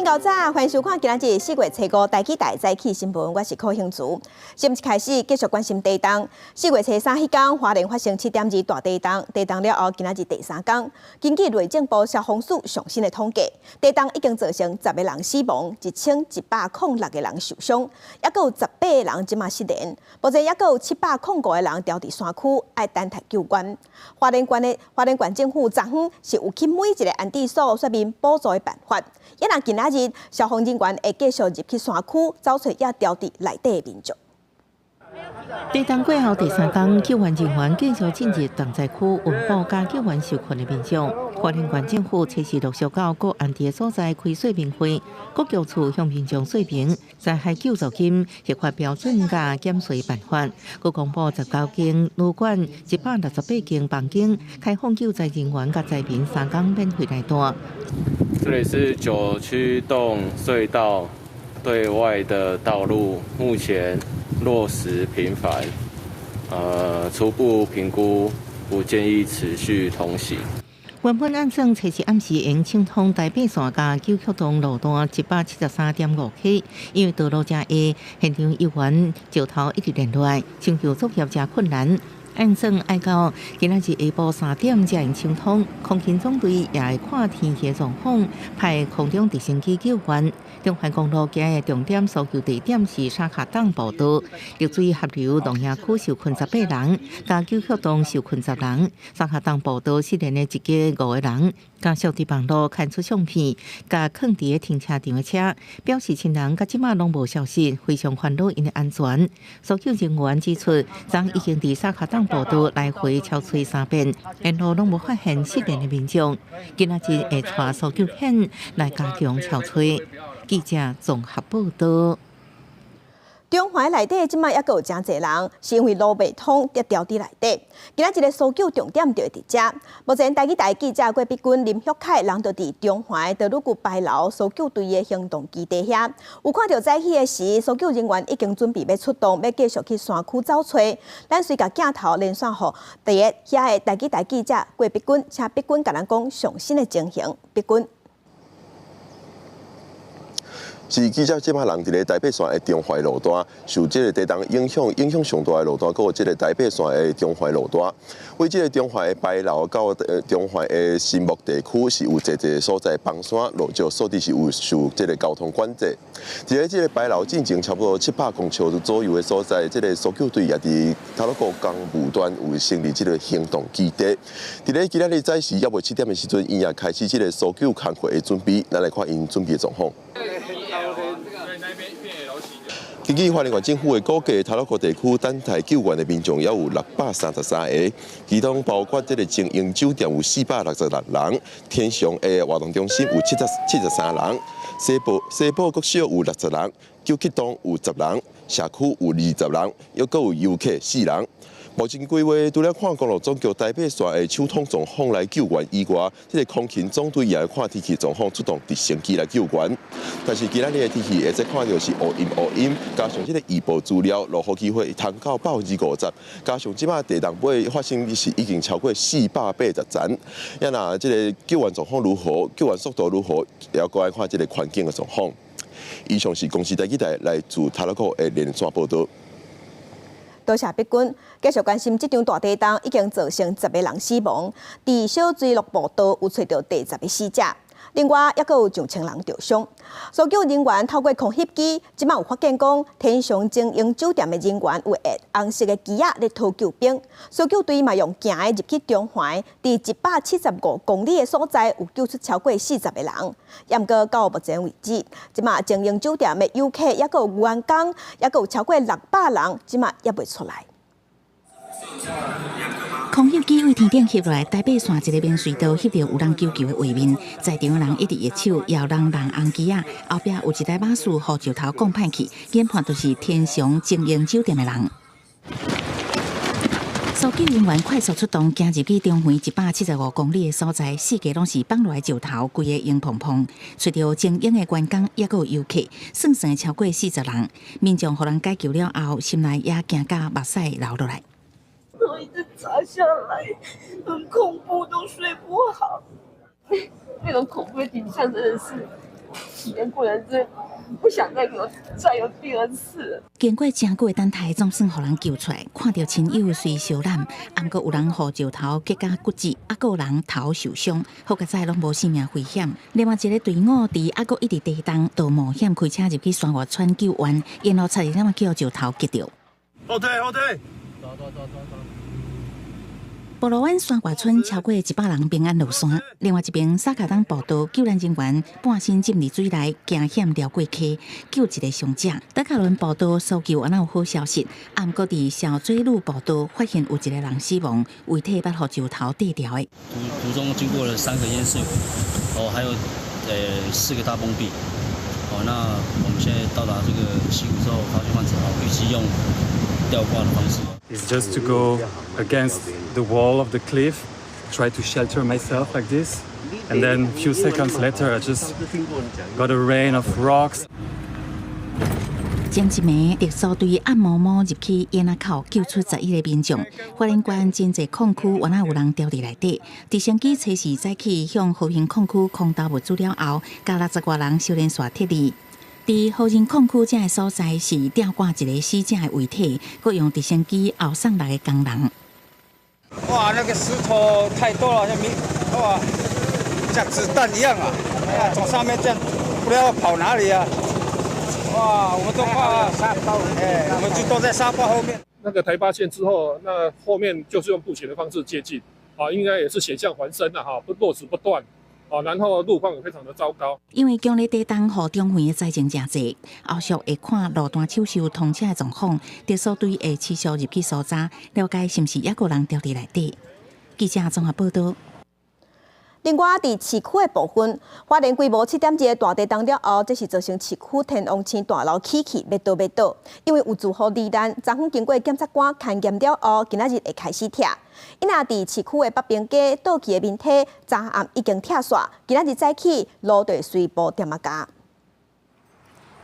新高早，歡迎收看今仔日4月初5台語台早起新聞，我是柯興竹。新聞開始繼續關心地動。4月初3彼工，花蓮發生7.2大地動，地動了後，今仔日第三工，根據內政部消防署上新的統計，地動已經造成10個人死亡，1106個人受傷，猶閣有18個人這馬失聯，目前猶閣有705個人牢佇山區，愛等待救援。花蓮縣政府昨昏是有去每一個安置所說明補助的辦法。抑若今仔日消防人員會繼續入去山區，找揣猶牢佇內底的民眾。地動過後第三工，救援人員繼續進入重災區，運補佮救援受困的民眾。花蓮縣政府隨時陸續到各安置所在開說明會，各局處向民眾說明災害救助金核發標準佮減稅辦法。閣公布19間旅館、168間房間開放救災人員佮災民三工免費來蹛。這裡是九曲洞隧道對外的道路，目前落石頻繁，初步評估不建議持續通行。原本按算初四暗時會清通台八線佮九曲洞路段173.5 K，因為道路誠狹，現場救援石頭一直連落來，搶救作業誠困難。按算愛到今仔日下晡3點才會清通，空勤總隊也會看天氣狀況，派空中直升機救援。中環公路今日重點搜救地點是沙卡砀步道，濁水合流龍野區受困18人，佮九曲洞受困10人。沙卡砀步道失聯的一家五個人，家屬佇網路刊出相片，佮囥佇停車場的車，表示親人到這馬攏無消息，非常煩惱𪜶的安全。搜救人員指出，昨已經佇沙卡砀步道來回搜揣三遍，沿路攏無發現失聯的民眾。今仔日會帶搜救犬來加強搜揣。記者綜合報道。中環內底這馬猶閣有誠濟人，是因為路袂通，才牢佇內底。今仔日的搜救重點就會佇遮。目前台語台記者郭碧君、林旭凱人就佇中環多魯閣牌樓搜救隊的行動基地遐，有看著早起的時，搜救人員已經準備欲出動，欲繼續去山區找揣。咱隨共鏡頭連線予佇咧遐的台語台記者郭碧君，請碧君共咱講上新的情形。碧君。是記者這馬人佇咧台八線的中環路段，受這個地動影響，影響上大的路段，閣有這個台八線的中環路段。為這個中環的牌樓到中環的新木地區是有濟濟所在崩山落石，所以是有受這個交通管制。佇咧這個牌樓進前差不多700公尺左右的所在，這個搜救隊也佇太魯閣工務段有成立這個行動基地。佇咧今仔日早時猶未7點的時陣，𪜶也開始這個搜救工作的準備。咱來看𪜶準備的狀況。根據花蓮縣政府的估計，太魯閣地區等待救援的民眾也有633個，其中包括這個精英酒店有466人，天祥的活動中心有73人，西埔國小有60人，九曲洞有10人，社區有20人，猶閣有遊客四人。目前規劃除了看公路總局台八線的搶通狀況來救援以外，這個空勤總隊也會看天氣狀況出動直升機來救援。但是今仔日的天氣會使看著是烏陰烏陰，加上這個預報資料落雨機會通到50%，加上這馬地動尾發生是已經超過480層。啊若這個救援狀況如何，救援速度如何，也要閣愛看這個環境的狀況。以上是公視台語台來自太魯閣的連線報道。多謝碧君，繼續關心這場大地動已經造成10個人死亡，佇小水落步道有揣著第十個死者，另外猶閣有上千人著傷。搜救人員透過空翕機，這馬有發現講天祥精英酒店的人員有挾紅色的旗仔咧討救兵，搜救隊嘛用行的入去中環，佇175公里的所在有救出超過40個人。毋過到目前為止，這馬精英酒店的遊客猶閣有員工，猶閣有超過600人，這馬猶未出來。空翕機對天頂翕落來，台八線一个明隧道翕著有人求救的畫面，在場的人一直揮手，搖人人紅旗仔，後壁有一台巴士予石頭摃歹去，研判就是天祥精英酒店的人。搜救人員快速出動，行入去中橫175公里的所在，四界攏是放落來石頭，規个硬蓬蓬。揣著精英的員工，猶閣有遊客，算算超過40人。民眾予人解救了後，心內也驚甲目屎流落來。都一直砸下來，很恐怖，都睡不好。那種恐怖的景象真的是，體驗過的，真不想再有第二次。經過誠久的等待，總算予人救出來。看著親友雖相攬，毋過有人予石頭擊甲骨折，猶閣有人頭受傷，好佳哉攏無性命危險。另外一个隊伍佇猶閣一直地動，就冒險開車入去山外村救援，沿路差一點仔予石頭擊著。後退，後退。埔羅灣山外村超過100人平安落山。另外一邊，薩卡東步道救難人員半身浸佇水內，驚險掠過溪，救一个傷者。德卡倫步道搜救猶有好消息，毋過佇小水路步道發現有一個人死亡，遺體捌予石頭硩牢的。途中經過了三個淹水，哦，還有四個大崩壁。哦，那我們現在到達這個溪谷之後，發現患者，哦，預計用吊掛的方式。 It's just to go against the wall of the cliff, try to shelter myself like this, and then a few seconds later, I just got a rain of rocks. 前一暝，特搜隊按毛毛入去堰仔口救出11個民眾。花蓮縣真濟礦區原來有人牢佇內底，直升機初時早起向和平礦區空投物資了後，共60外人小連線撤離。佇和平礦區這个所在是吊掛一个死者的遺體，閣用直升機後送六个工人。哇，那個石頭太多了，像米哇，像子彈一樣啊！哎呀，從上面這樣，不知道跑哪裡啊！哇，我們都怕沙包，哎，我們就躲在沙包後面。那個台八線之後，那後面就是用步行的方式接近，啊，應該也是險象環生啦，哈，不落石不斷。哦，然後路況也非常的糟糕。因為強烈地動予中園的災情誠濟，後續會看路段手術通車的狀況，特搜隊會持續入去搜查，了解是毋是猶閣有人牢佇內底。記者綜合報道。另外，佇市區的部分，花蓮規模7.2的大地動了後，這是造成市區天王星大樓起去欲倒欲倒，因為有住戶罹難，昨昏經過檢察官勘驗了後，今仔日會開始拆。伊若佇市區的北平街倒去的面梯，昨暗已經拆煞，今仔日早起路就隨步點仔加。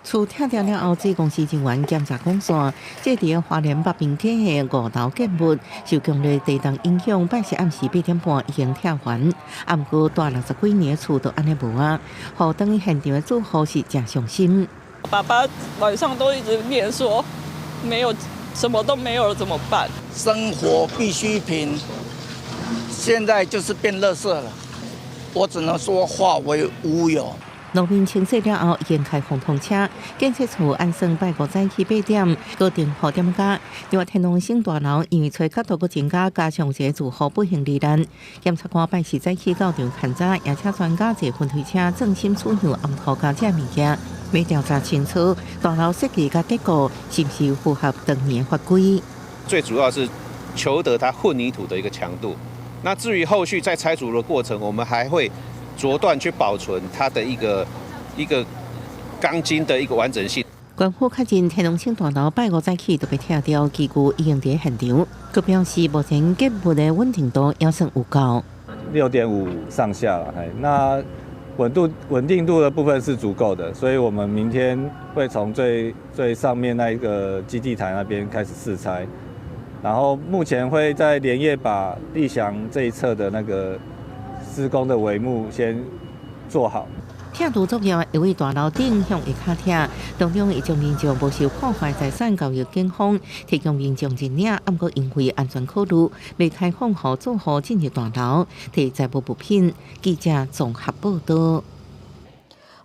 厝拆掉了後，這公司人員檢查講煞，這佇花蓮北平街的五樓建物受強烈地動影響，拜四暗時8點半已經拆完。毋過蹛60幾年的厝就按呢無啊，予轉去現場的住戶是誠傷心。爸爸晚上都一直念說，沒有什麼都沒有了怎麼辦？生活必需品現在就是變垃圾了，我只能說化為烏有。路面清洗了後，已經開放通車。建設處按算拜五早起8點，閣定雨點加。另外，天王星大樓因為吹較大閣增加，加上一个住戶不幸罹難。檢察官拜四早起到場勘查，也請專家坐噴推車重新取樣掩土佮這物件，欲調查清楚大樓設計佮結構是毋是符合當年法規。最主要是求得它混凝土的一個強度。那至於後續在拆除的過程，我們還會逐段去保存它的一個鋼筋的一個完整性。官府確認天王星大樓拜五早起就欲拆掉，機具已經佇現場。閣表示目前建物的穩定度猶算有夠。 6.5上下了，那穩定度的部分是足夠的，所以我們明天會從最最上面那一個基地台那邊開始試拆，然後目前會在連夜把立翔這一側的那個施工的帷幕先做好。拆除作業會為大樓頂向下跤拆，當中會將民眾無受破壞財產交予警方，提供民眾認領。毋過因為安全考慮，未開放予住戶進入大樓提財物物品。記者綜合報道。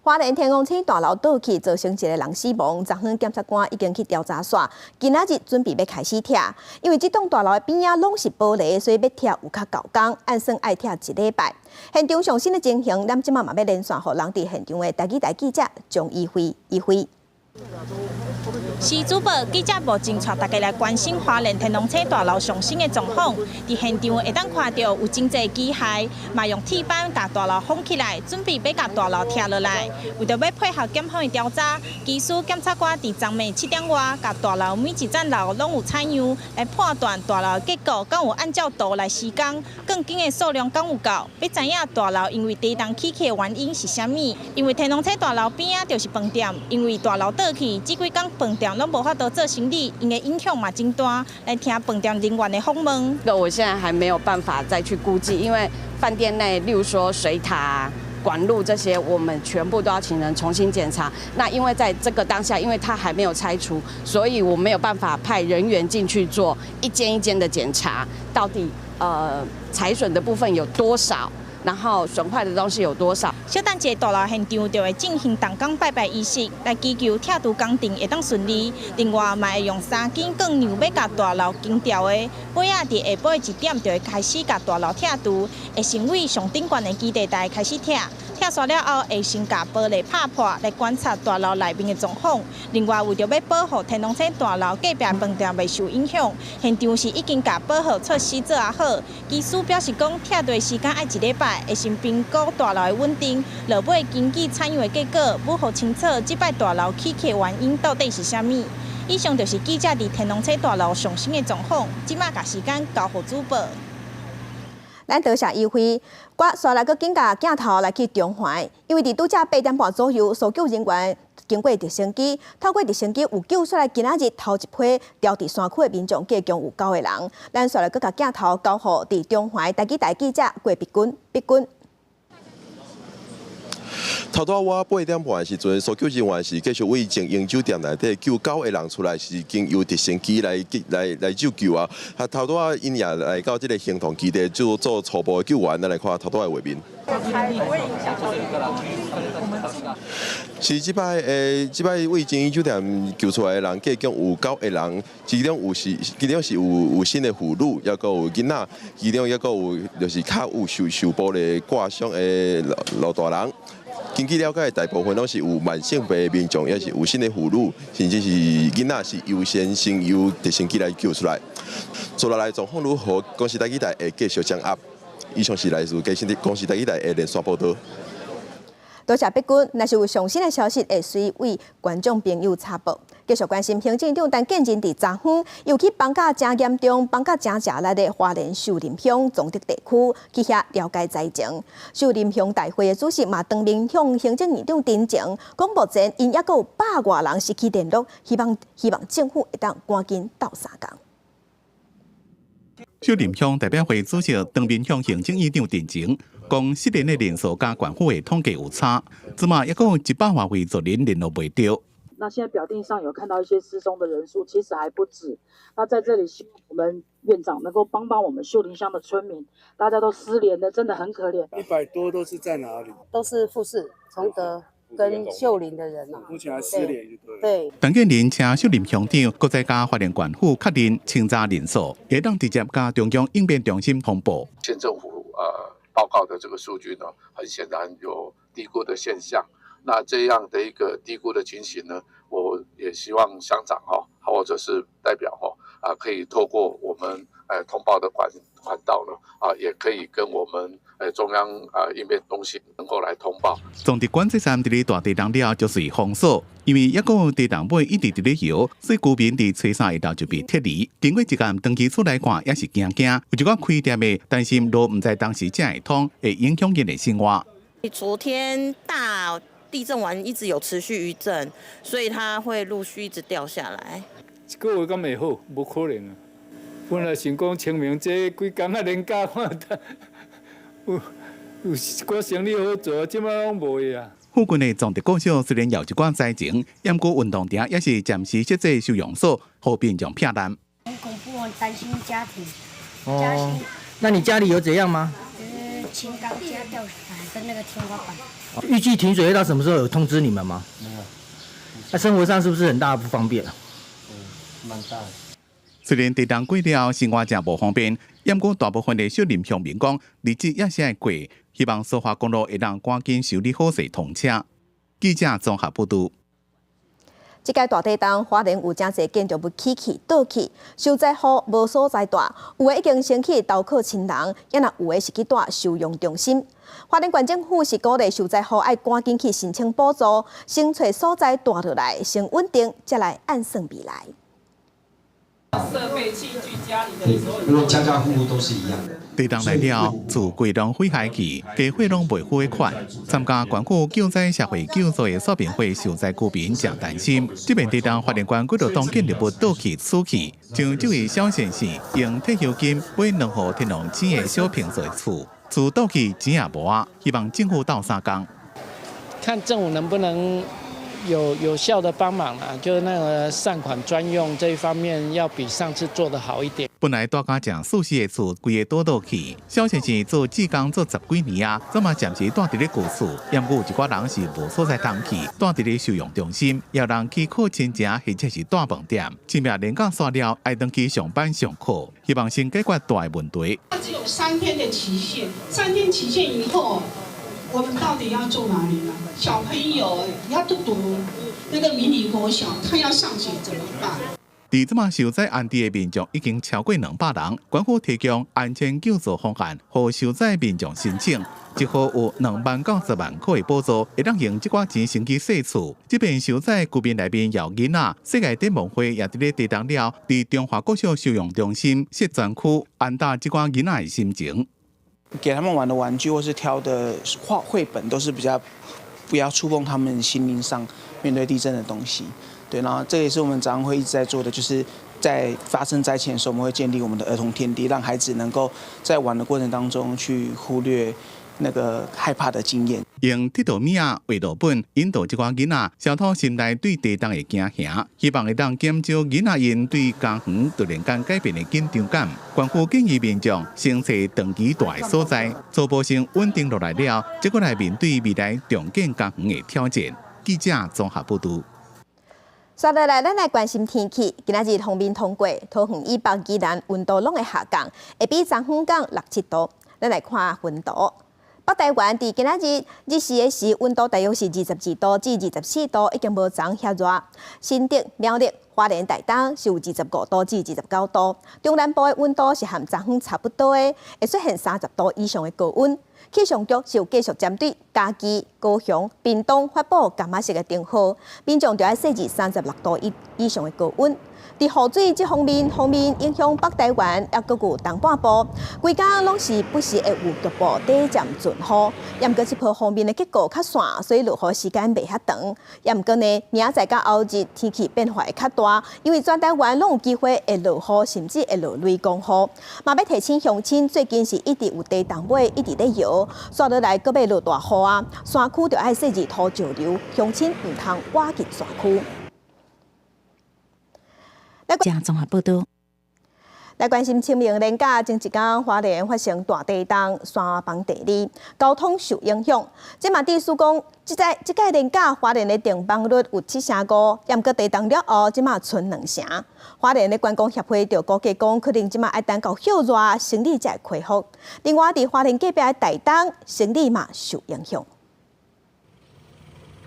花蓮天王星大樓倒去，造成一個人死亡。昨昏檢察官已經去調查煞，今仔日準備欲開始拆。因為這棟大樓的邊仔攏是玻璃，所以欲拆有較厚工，按算愛拆一禮拜。現場上新的情形，咱這馬嘛欲連線予人佇現場的台語台記者張怡輝，怡輝。是主播記者目前帶大家來關心花蓮天王星大樓上新的狀況。佇現場會當看著有真濟機械，嘛用鐵板共大樓封起來，準備欲共大樓拆落來。為著欲配合檢方的調查，技師檢察官佇昨暝7點外，共大樓每一層樓攏有採樣，來判斷大樓結構敢有按照圖來施工，鋼筋的數量敢有夠，欲知影大樓因為地動起去的原因是啥物。因為天王星大樓邊仔就是飯店，因為大樓倒去，這幾工飯店攏無法度做生意，𪜶的影響嘛真大。來聽飯店人員的訪問。那我現在還沒有辦法再去估計，因為飯店內，例如說水塔、管路這些，我們全部都要請人重新檢查。那因為在這個當下，因為它還沒有拆除，所以我沒有辦法派人員進去做一間一間的檢查，到底財損的部分有多少？然後損壞的東西有多少？小等一下大樓現場就會進行動工拜拜儀式，來祈求拆除工程會當順利。另外，嘛會用三根鋼梁欲共大樓釘牢的，尾仔佇下晡1點就會開始共大樓拆除，會先對上頂懸的基地台開始拆。拆煞了後，會先共玻璃拍破來觀察大樓內面的狀況。另外，為著欲保護天龍星大樓隔壁飯店袂受影響，現場是已經共保護措施做啊好。技師表示講，拆除時間愛一禮拜，會先評估大樓的穩定，落尾根據採樣的結果，欲予清楚這擺大樓起起原因到底是啥物。以上就是記者佇天龍星大樓上新的狀況。這馬共時間交予主播。咱多謝優惠，我煞來閣緊共鏡頭來去中環，因為佇拄才8點半左右，搜救人員經過直升機，透過直升機有救出來今仔日頭一批牢佇山區的民眾，計共有九個人。咱煞來閣共鏡頭交予佇中環台記台記者郭碧君，碧君。頭拄我8點半的時陣，搜救人員是繼續對精英酒店內底救九個人出來，是經由直升機來來來救救啊。啊，頭拄仔𪜶也來到這个行動基地做做初步的救援，咱來看頭拄仔的畫面。是這擺這擺對精英酒店救出來的人，計共有九個人，其中有是其中是有有新的婦女，抑閣有囡仔，其中抑閣有就是較有受受玻璃割傷的老老大人。根據了解，大部分攏是有慢性病的民眾，抑是有身的婦女，甚至是囡仔，是優先先由直升機來救出來。接落來狀況如何？公視台語台會繼續掌握。以上是來自公視台語台的連線報導。多謝碧君，若是有上新的消息，會隨為觀眾朋友插播。繼續關心行政長陳建仁佇昨昏又去崩甲誠嚴重、崩甲誠食力的花蓮秀林鄉崇德地區去遐了解災情。秀林鄉大會的主席嘛當面向行政院長陳情，講目前𪜶猶閣有百外人失去聯絡，希望希望政府會當趕緊鬥相共。秀林鄉代表會主席當面向行政院長陳情，講失聯的人數佮縣府的統計有差，這馬猶閣有100外位族人聯絡袂著。那現在表定上有看到一些失蹤的人數，其實還不止。那在這裡希望我們院長能夠幫幫我們秀林鄉的村民，大家都失聯的，真的很可憐。100多都是在哪裡？都是富士、崇德跟秀林的人啊。目前還失聯就對。對。陳建仁請秀林鄉長，閣再佮花蓮縣府確認清查人數，會當直接佮中央應變中心通報。縣政府報告的這個數據呢，很顯然有低估的現象。那這樣的一個低估的情形呢，我也希望鄉長哈，或者是代表哈，啊，可以透過我們通報的管道呢，啊，也可以跟我們中央啊應變中心能夠來通報。總直管制站佇咧大地震了就是封鎖，因為猶閣有地震尾一直佇咧搖，所以居民佇初三下晝就被撤離。經過一工轉去厝內看，也是驚驚，有一寡開店的擔心路毋知當時才會通，會影響𪜶的生活。昨天大地震完一直有持續餘震，所以它會陸續一直掉下來。一個月敢會好？無可能啊！本來想講清明這幾工啊連假看，有有一寡生意好做，這擺攏無的啊。附近的崇德國小雖然有一寡災情，毋過運動場也是暫時設置收容所，予民眾避難。很恐怖，很擔心家庭。哦，那你家裡有怎樣嗎？就是鋼架掉下來跟那個天花板。預計停水會到什麼時候？有通知你們嗎？沒有。那生活上是不是很大不方便？嗯，蠻大的。雖然地震過了，生活誠無方便，毋過大部分的秀林鄉民講，日子也是愛過，希望蘇花公路會當趕緊修理好勢通車。記者綜合報導。這擺大地震，花蓮有誠濟建築物起去倒去，受災戶無所在蹛，有的已經先去投靠親人，抑若有的是去蹛收容中心。花蓮縣政府是鼓勵受災戶愛趕緊去申請補助，先揣所在蹛落來，先穩定，才來按算未來。設備器具家裡的所有，如果家家戶戶都是一樣的。地震來了，厝規攏毀害去，家伙攏袂付款。參加縣府救災社會救助的說明會，受災居民誠擔心。這擺地震花蓮縣幾落棟建築物倒去死去，像這位蕭先生用退休金買兩戶天龍星的小坪數的厝，厝倒去錢也無啊，希望政府鬥相共。看政府能不能有效的幫忙啊，就是那個善款專用這一方面，要比上次做得好一點。本來蹛甲誠舒適的厝，規个倒落去。蕭先生做志工做十幾年啊，這馬暫時蹛佇咧舊厝，毋過有一寡人是無所在通去，蹛佇咧收容中心，也有人去靠親情或者是蹛飯店。清明連假煞了，愛轉去上班上課，希望先解決大的問題。只有三天的期限，三天期限以後，我們到底要住哪裡呢？小朋友要讀那個迷你國小，他要上學怎麼辦？佇這馬受災安置的民眾已經超過200人，縣府提供安全救助方案，予受災民眾申請，一戶有2萬到10萬塊的補助，會當用這寡錢先去踅厝。這邊受災居民內面有囡仔，世界展望會也佇咧地動了，佇中華國小收容中心設專區，安撫這寡囡仔的心情。給他們玩的玩具或是挑的畫繪本，都是比較不要觸碰他們心靈上面對地震的東西。對，然後這也是我們長安會一直在做的，就是在發生災情的時候，我們會建立我們的兒童天地，讓孩子能夠在玩的過程當中去忽略那個害怕的經驗。用鐵道物仔畫圖本引導這寡囡仔消除心內對地動的驚嚇，希望會當減少囡仔𪜶對家園突然間改變的緊張感。縣府建議民眾先揣長期蹛的所在，初步先穩定落來了，再閣來面對未來重建家園的挑戰。記者綜合報導。接落來，咱來關心天氣。今仔日鋒面通過，桃園以北、宜蘭溫度攏會下降，會比昨昏降六七度。咱來看溫度。北台灣佇今仔日日時的時溫度大約是22度至24度，已經無昨遐熱。新竹、苗栗、花蓮、台東是有25度至29度。中南部的溫度是和昨昏差不多的，會出現30度以上的高溫。氣象局是有繼續針對嘉義、高雄、屏東發布柑仔色的燈號，民眾著愛細緻36度以上的高溫。佇雨水這方面，鋒面影響北台灣，抑閣有東半部，規工攏是不時會有局部短暫陣雨。毋過這波鋒面的結構較散，所以落雨時間袂遐長。毋過呢，明仔載佮後日天氣變化會較大，因為全台灣攏有機會會落雨，甚至會落雷公雨。嘛欲提醒鄉親，最近是一直有地動尾，一直咧搖，煞落來閣欲落大雨啊！山區著愛細緻土石流，鄉親毋通倚近山區。這綜合報導。來關心清明連假前一工，花蓮發生大地動，山崩地裂，交通受影響。這馬地書講，這屆連假花蓮的訂房率有七成五，毋過地動了後，這馬賰兩成。花蓮的觀光協會就估計講，可能這馬愛等到歇熱，生意才會恢復。另外，佇花蓮隔壁的台東，生意嘛受影響。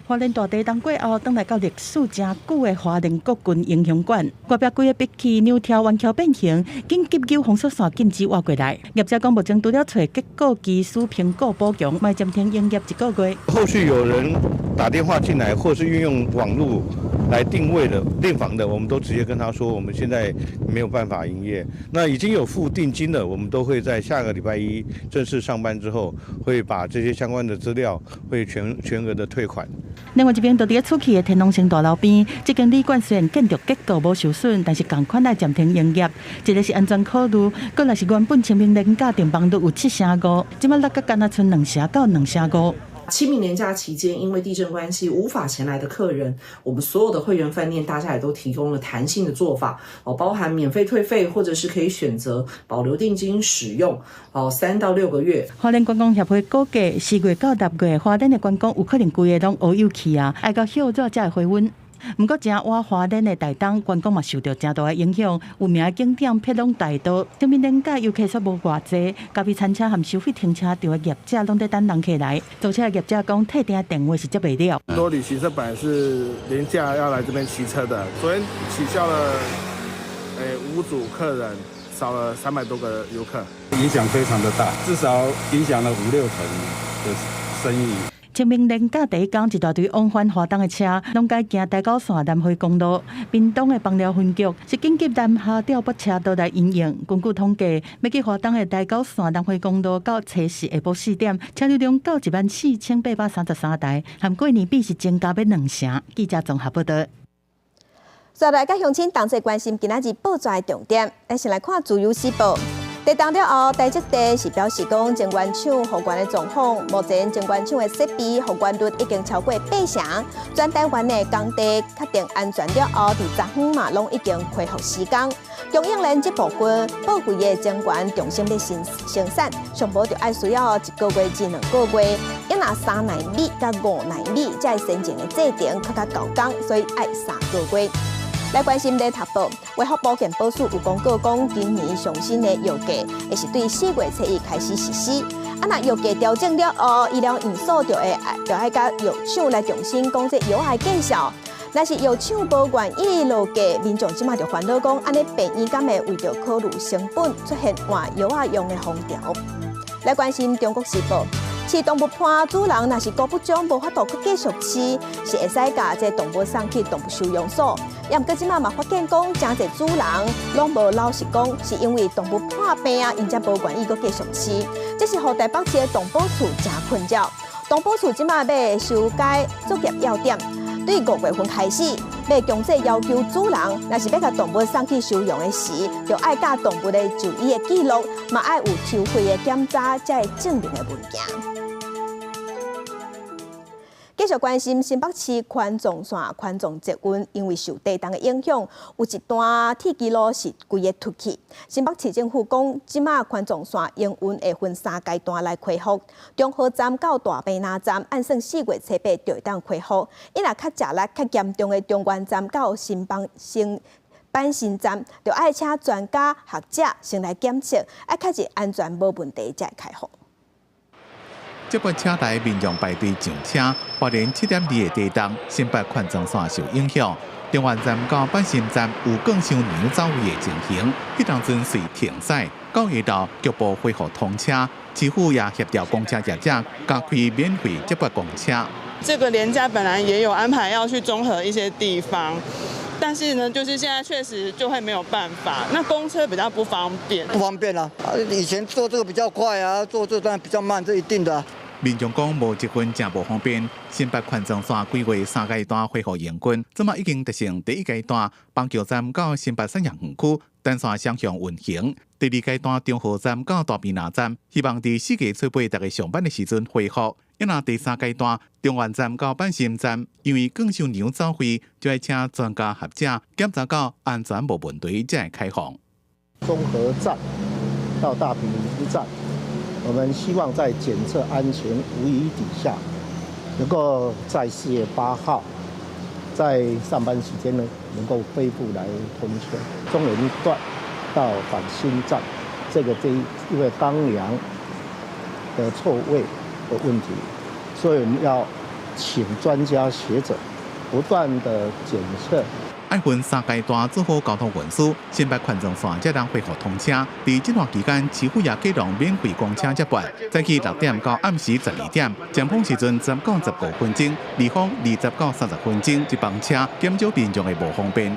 花蓮大地動過後，轉來到歷史誠久的花蓮國軍英雄館，隔壁規个壁起扭跳彎曲變形，緊急救封鎖線禁止挖過來。業者講，目前除了揣結構技師評估補強，會暫停營業一個月。後續有人打電話進來，或是運用網路來訂位的訂房的，我們都直接跟他說，我們現在沒有辦法營業。那已經有付定金的，我們都會在下個禮拜一正式上班之後，會把這些相關的資料會全額的退款。另外一邊，佇咧出去的天龍城大樓邊，這間旅館雖然建築結構無受損，但是仝款愛暫停營業。一個是安全考慮，閣來是原本清明連假訂房率有七成五，這擺落閣干焦賰兩成到兩成五。清明連假期間，因為地震關係無法前來的客人，我們所有的會員飯店，大家也都提供了彈性的做法，哦，包含免費退費，或者是可以選擇保留定金使用，哦，3到6個月。花蓮觀光協會估計，4月到6月，花蓮的觀光有可能規个攏烏有去啊，愛到歇熱才會回溫。毋過，誠倚花蓮的台東觀光嘛受著誠大的影響。有名的景點碧朗大道，清明連假遊客煞無偌濟，咖啡餐車和收費停車場的業者攏佇等人客來。租車的業者講，退訂電話是接袂了。很多旅行社本來是連假要來這邊騎車的，昨天取消了，五組客人，少了300多個遊客，影響非常的大，至少影響了五六成的生意。清明連假第一工，一大堆往返花東的車，攏改行台九線南回公路。屏東的枋寮分局是緊急南下調撥車道來因應。根據統計，欲去花東的台九線南迴公路到初四下晡4點，車流量到14,833台，和過年比是增加欲兩成。記者綜合報導。接來佮鄉親同齊關心今仔日報紙的重點，咱先來看《自由時報》。地動了後，台積電是表示講，晶圓廠復原的狀況，目前晶圓廠的設備復原率已經超過八成，全台灣的工地確定安全了後，佇昨昏嘛攏已經恢復施工。供應鏈這部分報廢的晶圓重新欲生生產，上無就愛需要一個月至兩個月。伊若三納米佮五納米，這个先進的製程較較厚工，所以愛三個月。來關心聯合報，衛福部健保署有公告講，今年上新的藥價會是對四月初一開始實施。啊，若藥價調整了後，醫療院所就會就愛佮藥廠來重新講這藥的價數。若是藥廠無願意落價，民眾這馬就煩惱講，按呢病院敢會為著考慮成本出現換藥仔用的風潮。來關心中國時報。飼動物伴主人若是顧不上，無法度閣繼續飼，是會使共這動物送去動物收容所。也毋過這馬嘛發現講，誠濟主人攏無老實講，是因為動物破病啊，𪜶才無願意閣繼續飼。這是予台北市的動保處誠困擾。動保處這馬欲修改作業要點，對五月份開始，欲強制要求主人，若是欲共動物送去收容的時，就愛佮動物的就醫的記錄，嘛愛有抽血的檢查，才會證明的文件。繼續關心新北市環狀線、環狀捷運，因為受地動的影響，有一段鐵支路是規个凸去。新北市政府講，這馬環狀線營運會分三階段來恢復，中和站到大坪林站按算四月初八就會當恢復。伊若較食力、較嚴重的中原站到新邦新板新站，就愛請專家學者先來檢測，愛確認安全無問題才會開放。接駁車來民眾排隊上車，花蓮7.2的地動，新北環狀線受影響。中原站到板新站有鋼箱娘走位的情形，彼當陣隨停駛，到下晝局部恢復通車，市府也協調公車業者加開免費接駁公車。這個連假本來也有安排要去中和一些地方，但是呢，就是現在確實就會沒有辦法。那公車比較不方便，不方便啊！以前坐這個比較快啊，坐這段比較慢，這一定的。民眾講無捷運誠無方便，新北環狀線規劃三階段恢復營運，這馬已經達成第一階段，板橋站到新北產業園區單線雙向運行。第二階段中和站到大坪林站，希望佇四月初八逐家上班的時陣恢復。抑若第三階段中原站到板新站，因為鋼箱娘走位，就愛請專家學者檢查到安全無問題，才會開放。中和站到大坪林站，我們希望在檢測安全無虞底下，能夠在4月8號在上班時間呢，能夠恢復來通車。中原段到板新站，這個這因為鋼梁的錯位的問題，所以我們要請專家學者不斷的檢測。愛分三階段做好交通運輸，新北環狀線才通恢復通車。佇這段期間，市府也啟動免費公車接駁，早起6點到暗時12點，尖峰時陣10到15分鐘，離峰20到30分鐘一班車，減少民眾的無方便。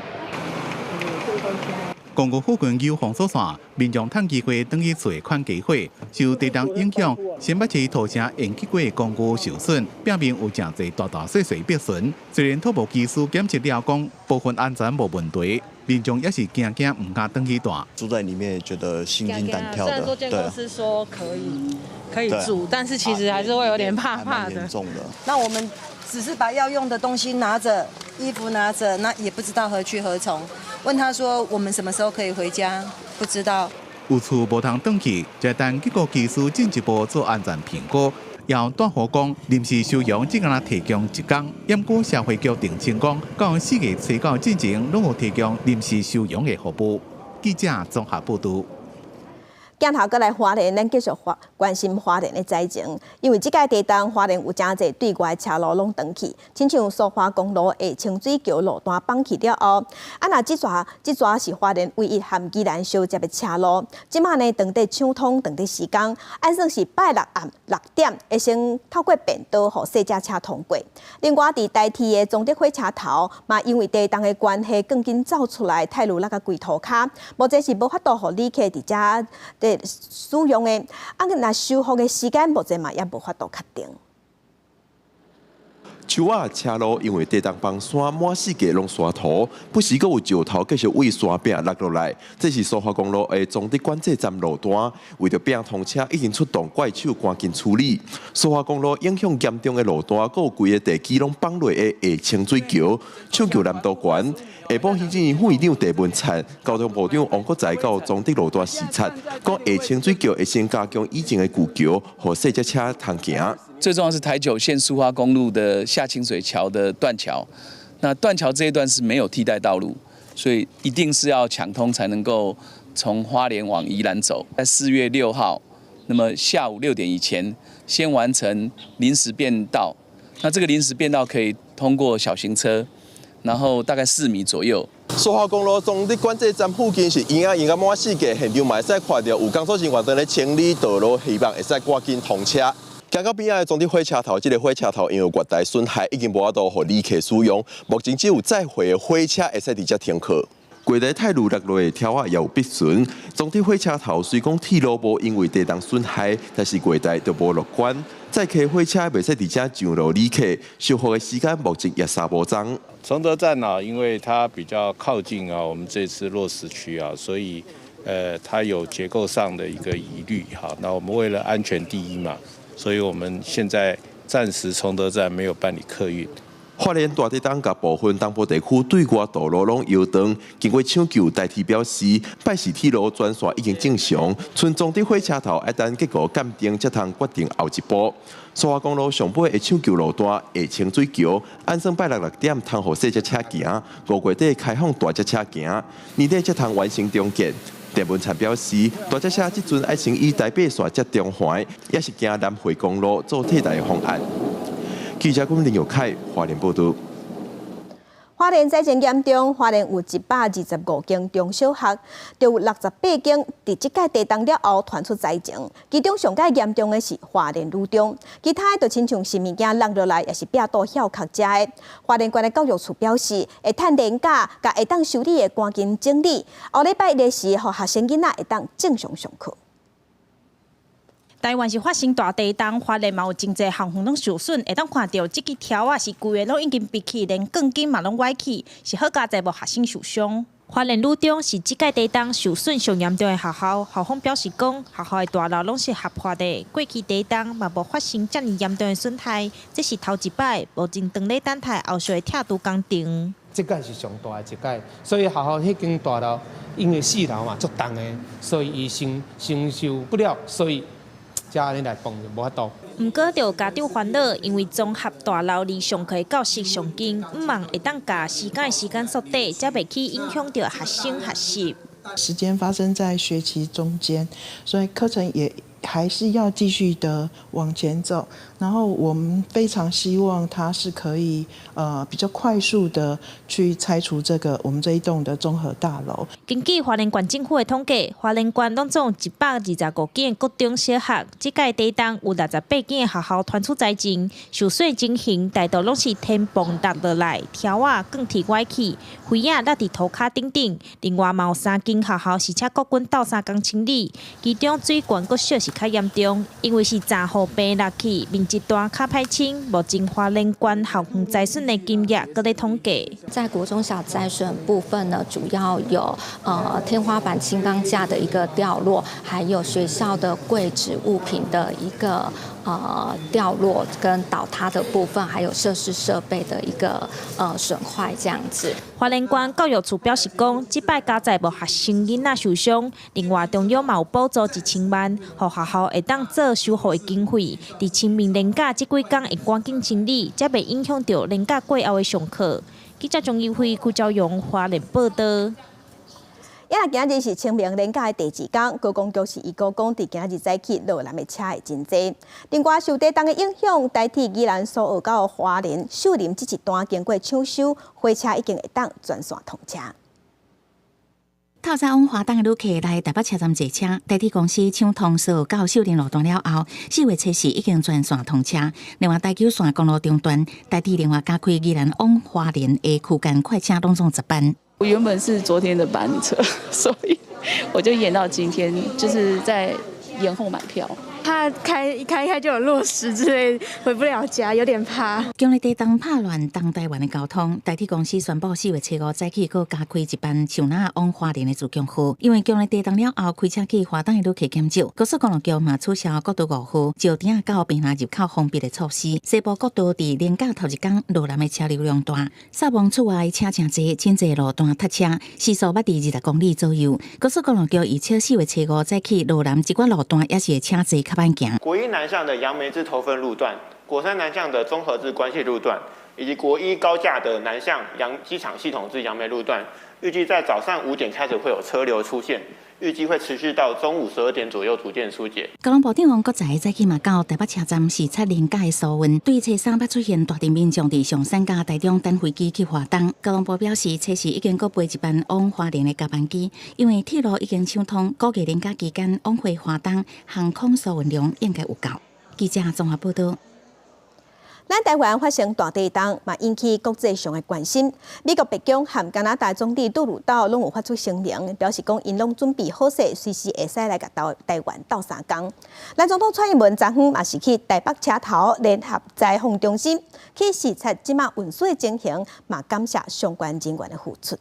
公寓附近有封鎖線，民眾趁機會轉去厝看家伙。受地動影響，新北市土城延吉街公寓受損，表面有誠濟大大細細破損。雖然土木技師檢測了講部分安全無問題，民眾也是驚驚毋敢轉去蹛。住在裡面覺得心驚膽跳的。雖然說建公司說可以可以住，但是其實還是會有點怕怕的。嚴重的。那我們只是把要用的東西拿着，衣服拿着，那也不知道何去何從。問他說：我們什麼時候可以回家？不知道。有厝無通轉去，就等結構技師進一步做安全評估。由大湖講臨時收容只敢提供一工，毋過社會局澄清講，到四月初九進前攏有提供臨時收容的服務。記者綜合報導。鏡頭閣來花蓮，咱繼續關心花蓮的災情。因為這擺地動，花蓮有誠濟對外車路攏斷去，親像蘇花公路下清水橋路段崩去了後，啊若這逝是花蓮唯一和宜蘭相接的車路，這馬呢當地搶通，當地施工，按算是拜六暗6點會先透過便道予細隻車通過。另外，佇台鐵的崇德火車頭，嘛因為地動的關係，鋼筋走出來，太魯落甲規塗跤，目前是無法度予旅客佇遮使用的，啊，若修復的時間目前嘛也無法度確定。樹仔、車路因為地動崩山，滿四界攏沙土，不時閣有石頭繼續對山壁落落來。這是蘇花公路的崇德管制站路段，為著拼通車，已經出動怪手趕緊處理。蘇花公路影響嚴重的路段，閣有規个地基攏崩落的下清水橋，搶救難度懸。下晡行政院副院長鄭文燦、交通部長王國材到崇德路段視察，講下清水橋會先加強以前的舊橋，予細隻車通行。最重要是台九線蘇花公路的下清水橋的斷橋，那斷橋這一段是沒有替代道路，所以一定是要搶通才能夠從花蓮往宜蘭走。在4月6號，那麼下午6點以前先完成臨時變道，那這個臨時變道可以通過小型車，然後大概4米左右。蘇花公路崇德管制站附近是淹仔淹甲滿四界，現場嘛會使看到有工作人員佇咧清理道路，希望會使趕緊通車。行到邊仔的崇德火車頭，這个火車頭因為月台損害，已經無法度予旅客使用。目前只有載貨的火車會使佇遮停靠。月台泰路落落的柱仔也有篦損。崇德火車頭雖講鐵路無因為地動損害，但是月台就無樂觀。載客火車袂使佇遮上落旅客，修復的時間目前也三無鐘。崇德站呢，因為它比較靠近啊，我們這次落石區啊，所以它有結構上的一個疑慮哈。那我們為了安全第一嘛，所以我們現在暫時崇德站沒有辦理客運。花蓮大地動共部分東部地區對外道路攏搖斷，經過搶救，台鐵表示，拜四鐵路全線已經正常，賰崇德火車頭愛等結果鑑定，才通決定後一步。蘇花公路上尾的搶救路段下清水橋，按算拜六6點通予細隻車行，5月底開放大隻車行，年底才通完成重建。鄭文燦表示，大隻車這陣愛先以台八線接中環，抑是行南迴公路做替代方案。記者龚林友凱花蓮報導。花蓮災情嚴重，花蓮有125間中小學，就有68間佇這擺地動了後傳出災情。其中上蓋嚴重的是花蓮女中，其他的就親像是物件落落來，抑是壁倒歇殼遮的。花蓮縣的教育處表示，會趁連假，共會當修理的趕緊整理。後禮拜一的時，予學生囡仔會當正常上課。台灣是發生大地動，花蓮嘛有真濟校園攏受損，會當看著這支柱仔是規个攏已經篦去，連鋼筋嘛攏歪去，是好佳哉無學生受傷。花蓮女中是這擺地動受損上嚴重的學校，校方表示講，學校的大樓攏是合法的，過去地動嘛無發生遮爾嚴重的損害，這是頭一擺，目前正咧等待後續的拆除工程。這擺是上大的一擺，所以學校彼間大樓因為四樓嘛足重的，所以伊承承受不了，所以才按呢來崩就無法度。毋過，著家長煩惱，因為綜合大樓離上課教室上近，向望會當共時間的時間縮短，才袂去影響著學生學習。時間發生在學期中間，所以課程也還是要繼續的往前走。然後我們非常希望它是可以比較快速的去拆除這個我們這一棟的綜合大樓。根據花蓮縣政府的統計，花蓮縣攏總125間國中小學，這擺地動有68間的學校傳出災情，受損情形大多攏是天棚落落來，柱仔鋼鐵歪去，灰仔落佇塗跤頂頂。另外嘛有三間學校是請國軍鬥相共清理，其中水源國小是較嚴重，因為是閘雨棚落去，面積大，較歹清。目前花蓮縣校園災損的金額閣咧統計。在國中小災損部分呢，主要有天花板輕鋼架的一個掉落，還有學校的櫃子物品的一個掉落跟倒塌的部分，還有設施設備的一個損壞這樣子。花蓮縣教育處表示講，這擺佳哉無學生囡仔受傷，另外中央嘛有補助1000萬，予學校會當做修復的經費。佇清明連假這幾工會趕緊清理，才袂影響著連假過後的上課。記者張怡輝、郭昭勇花蓮報導。也若今日是清明連假的第二工，觀光局是預估講，佇今日早起落南的車會真濟。另外，受地動的影響，台鐵宜蘭蘇澳到花蓮秀林這一段經過搶修，火車已經會當全線通車。透早往花東的旅客來台北車站坐車，台鐵公司搶通蘇澳到秀林路段了後，4月初四已經全線通車。另外，台九線公路中段，台鐵另外加開宜蘭往花蓮的區間快車，攏總10班。我原本是昨天的班車，所以我就延到今天，就是在延後買票。怕開開開就有落石之類，回不了家，有點怕。強烈地動拍亂東台灣的交通，台鐵公司宣布4月初5早起閣加開一班樹林往花蓮的自強號，因為強烈地動了後，開車去花東的旅客減少。高速公路局嘛取消國道5號石碇仔到屏南入口封閉的措施。西部國道佇連假頭一工，路南的車流量大，撒網厝外車誠濟，真濟路段塞車，時速捌佇20公里左右。高速公路局預測4月初5早起，路南一寡路段也是會車濟較慢行。國一南向的楊梅至頭份路段，國三南向的中和至關係路段，以及國一高架的南向楊機場系統至楊梅路段，預計在早上5點開始會有車流出現，預計會持續到中午12點左右逐漸疏解。交通部長王國材早起嘛到台北車站視察連假的疏運，對初三捌出現大陣民眾佇上山佮台中等飛機去花東。交通部表示，初四已經閣飛一班往花蓮的加班機，因為鐵路已經暢通，估計連假期間往回花東航空疏運量應該有夠。記者綜合報道。咱台灣發生大地動，嘛引起國際上的關心。美國白宮和加拿大總理杜魯道攏有發出聲明，表示講𪜶攏準備好勢，隨時會使來共台灣鬥相共。咱總統蔡英文昨昏嘛是去台北車頭聯合災防中心去視察這馬運輸的情形，嘛感謝相關人員的付出。